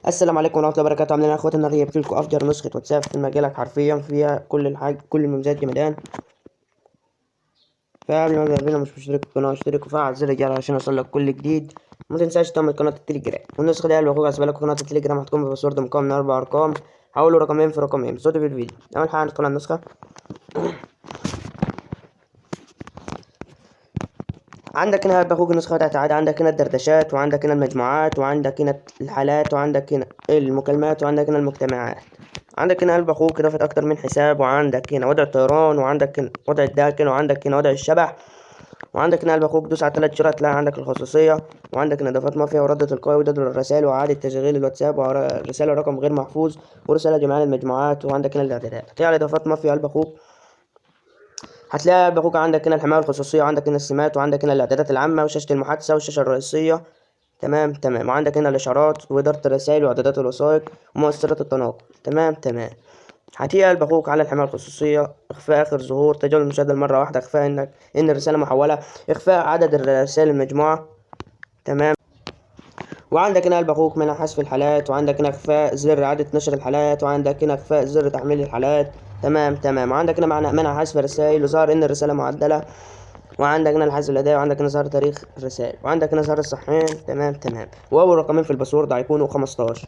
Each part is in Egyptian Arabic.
السلام عليكم ورحمة الله وبركاته. عاملين يا اخواتي؟ النهارده جبت لكم افجر نسخه واتساب في مجالك، حرفيا فيها كل الحاجة، كل المميزات جمدان. فقبل ما ابدا الفيديو، مش مشترك في القناة اشترك وفعل زر الجرس عشان يوصلك كل جديد، وما تنساش تعمل قناة التليجرام. والنسخة دي اللي هسيبها لكم قناة التليجرام هتكون ب password مكون من 4 ارقام، هقوله رقمين في رقمين صوتي في الفيديو. اول حاجة هندخل على النسخة. عندك هنا باخوك النسخة بتاعت عادي، عندك هنا الدردشات، وعندك هنا المجموعات، وعندك هنا الحالات، وعندك هنا المكالمات، وعندك هنا المجتمعات. عندك هنا قلب اخوك اضافه اكتر من حساب، وعندك هنا وضع الطيران، وعندك هنا وضع الداكن، وعندك هنا وضع الشبح، وعندك هنا قلب اخوك دوس على 3 شرط تلاقي عندك الخصوصية، وعندك هنا اضافات مافيا ورد تلقائي ودد الرسائل واعاده تشغيل الواتساب ورسالة رقم غير محفوظ ورسالة جماعية للمجموعات، وعندك هنا الاعدادات. هتلاقي على اضافات مافيا قلب اخوك، هتلاقي قلب اخوك عندك هنا الحماية والخصوصيه، وعندك هنا السمات، وعندك هنا الاعدادات العامة وشاشه المحادثة والشاشه الرئيسية. تمام تمام. وعندك هنا الاشعارات واداره الرسائل واعدادات الوثائق ومؤثرات التناقل. تمام تمام. هتيجي قلب اخوك على الحماية الخصوصية، اخفاء اخر ظهور، تجاهل المشاهدة مرة واحدة، اخفاء ان الرسالة محوله، اخفاء عدد الرسائل المجموعة. تمام. وعندك هنا قلب اخوك منع حذف الحالات، وعندك هنا اخفاء زر اعاده نشر الحالات، وعندك هنا اخفاء زر تحميل الحالات. تمام تمام. وعندك هنا منع حذف الرسائل وظهر ان الرسالة معدله، وعندك هنا الحذف الادائي، وعندك هنا ظهر تاريخ الرسائل، وعندك هنا ظهر الصحين. تمام تمام. واول رقمين في ال password هيكونوا 15.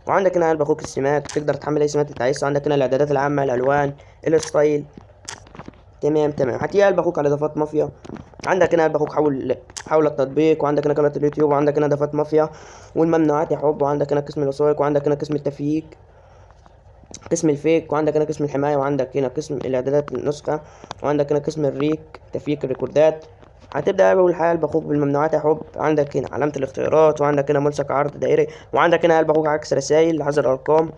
وعندك هنا قلب اخوك السمات، تقدر تحمل اي سمات انت عايزها. عندك هنا الاعدادات العامة، الالوان، ال style. تمام تمام. هتيجي قلب اخوك على اضافات مافيا. عندك هنا قلب اخوك حول التطبيق، وعندك هنا قناة اليوتيوب، وعندك هنا اضافات مافيا والممنوعات يا حب، وعندك هنا قسم الوثائق، وعندك هنا قسم التفييك، قسم ال fake، وعندك هنا قسم الحماية، وعندك هنا قسم الاعدادات النسخة، وعندك هنا قسم ال rec تفييك الريكوردات. هتبدا اول حاجة قلب اخوك بالممنوعات يا حب. عندك هنا علامة الاختيارات، وعندك هنا ملصق عرض دائري، وعندك هنا قلب اخوك عكس رسائل حظر ارقام،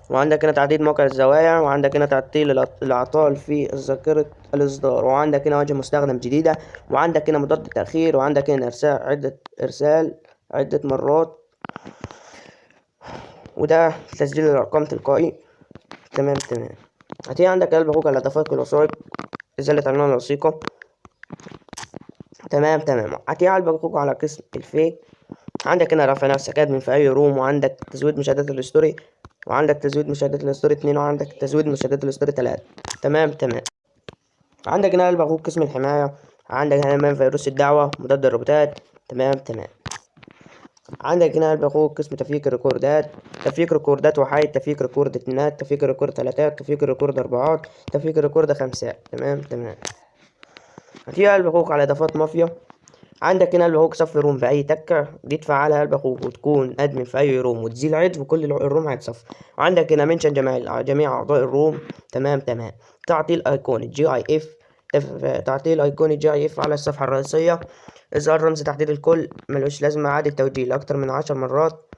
وعندك هنا تعديل موقع الزوايا، وعندك هنا تعطيل الاعطال في ذاكره الاصدار، وعندك هنا واجهه مستخدم جديدة، وعندك هنا مضاد التاخير، وعندك هنا ارسال عده مرات، وده تسجيل الارقام تلقائي. تمام تمام. هتيجي عندك قلب اخوك على اضافات الوثائق، ازالة عنوان الوثيقة. تمام تمام. هتيجي قلب اخوك على قسم ال fake. عندك هنا رفع نفسك admin في اي room، وعندك تزويد مشاهدات ال story، وعندك تزويد مشاهدات ال story 2، وعندك تزويد مشاهدات ال story 3. تمام تمام. عندك هنا قلب اخوك قسم الحماية، عندك هنا من فيروس الدعوة، مضاد الروبوتات. تمام تمام. عندك هنا قلب اخوك قسم تفييك الريكوردات، تفييك ريكوردات وحيد، تفييك record 2، تفييك record 3، تفييك record 4، تفييك record 5. تمام تمام. هتيجي قلب اخوك على اضافات مافيا. عندك هنا قلب اخوك صف room باي تكه، دي تفعلها قلب اخوك وتكون admin في اي room وتزيل عضو وكل ال room هيتصفى. وعندك هنا mention جميع اعضاء ال room. تمام تمام. تعطيل ايقونة GIF، تعطيل ايقونة GIF على الصفحة الرئيسية، اظهار رمز تحديد الكل ملوش لازمه، اعاده توجيه لاكتر من 10 مرات،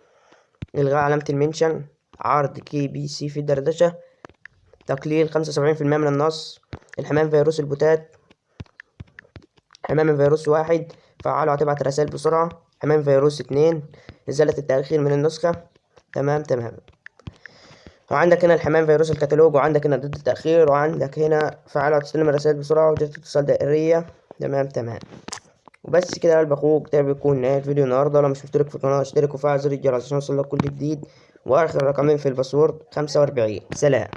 الغاء علامة ال mention، عرض KBC في الدردشة، تقليل 75% من النص، الحماية من فيروس البوتات، حماية من فيروس 1 فعله هتبعت رسائل بسرعة، حماية من فيروس 2، إزالة التأخير من النسخة. تمام تمام. وعندك هنا الحماية من فيروس الكتالوج، وعندك هنا ضد التأخير، وعندك هنا فعله هتستلم الرسائل بسرعة، وجهة اتصال دائرية. تمام تمام. وبس كده يا قلب اخوك، ده بيكون نهاية الفيديو النهارده. لو مش مشترك في القناة اشترك وفعل زر الجرس عشان يوصلك كل جديد. واخر رقمين في ال password 45. سلام.